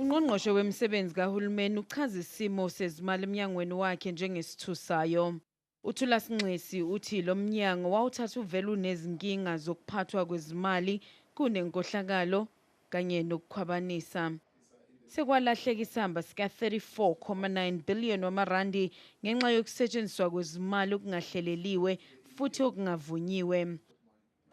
Ungqongqoshe wemisebenzi kahulumeni uchaza isimo sezimali emnyangweni wakhe njengesithusayo. UThulas Nxesi uthi lo mnyango wawuthatha uvele unezinkinga zokuphathwa kwezimali kunenkohlakalo kanye nokukhwabanisa. Sekwalahleka isamba sika-34.9 billion wamarandi ngenxa yokusetshenziswa kwezimali okungahleleliwe futhi okungavunyiwe.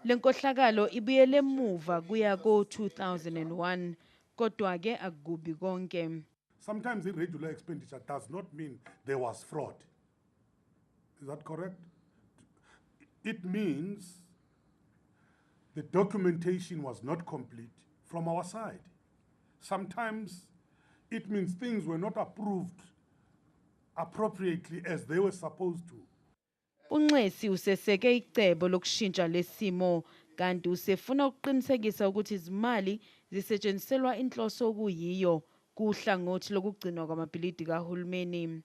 Le nkohlakalo ibuyele emuva kuya ko-2001 kodwa-ke akukubi konke. Sometimes irregular expenditure does not mean there was fraud. Is that correct? It means the documentation was not complete from our side. Sometimes it means things were not approved appropriately as they were supposed to. UNxesi useseke icebo lokushintsha lesimo kanti usefuna ukuqinisekisa ukuthi izimali zisetshenziselwa inhloso okuyiyo kuhlangothi lokugcinwa kwamabhilidi kahulumeni.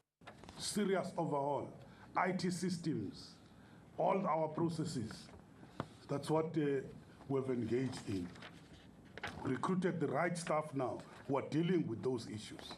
Serious overhaul, IT systems, all our processes. That's what we've engaged in. Recruited the right staff now who are dealing with those issues.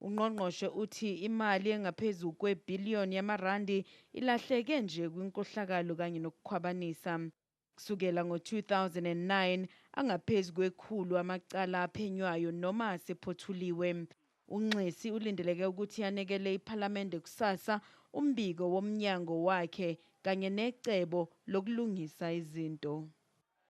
Ungqongqoshe uthi imali engaphezu kwebhiliyoni yamarandi ilahleke nje kwinkohlakalo kanye nokukhwabanisa. Kusukela ngo-2009 angaphezu kwekhulu amacala aphenywayo noma asephothuliwe. UNxesi ulindeleke ukuthi anikele iphalamende kusasa umbiko womnyango wakhe kanye necebo lokulungisa izinto.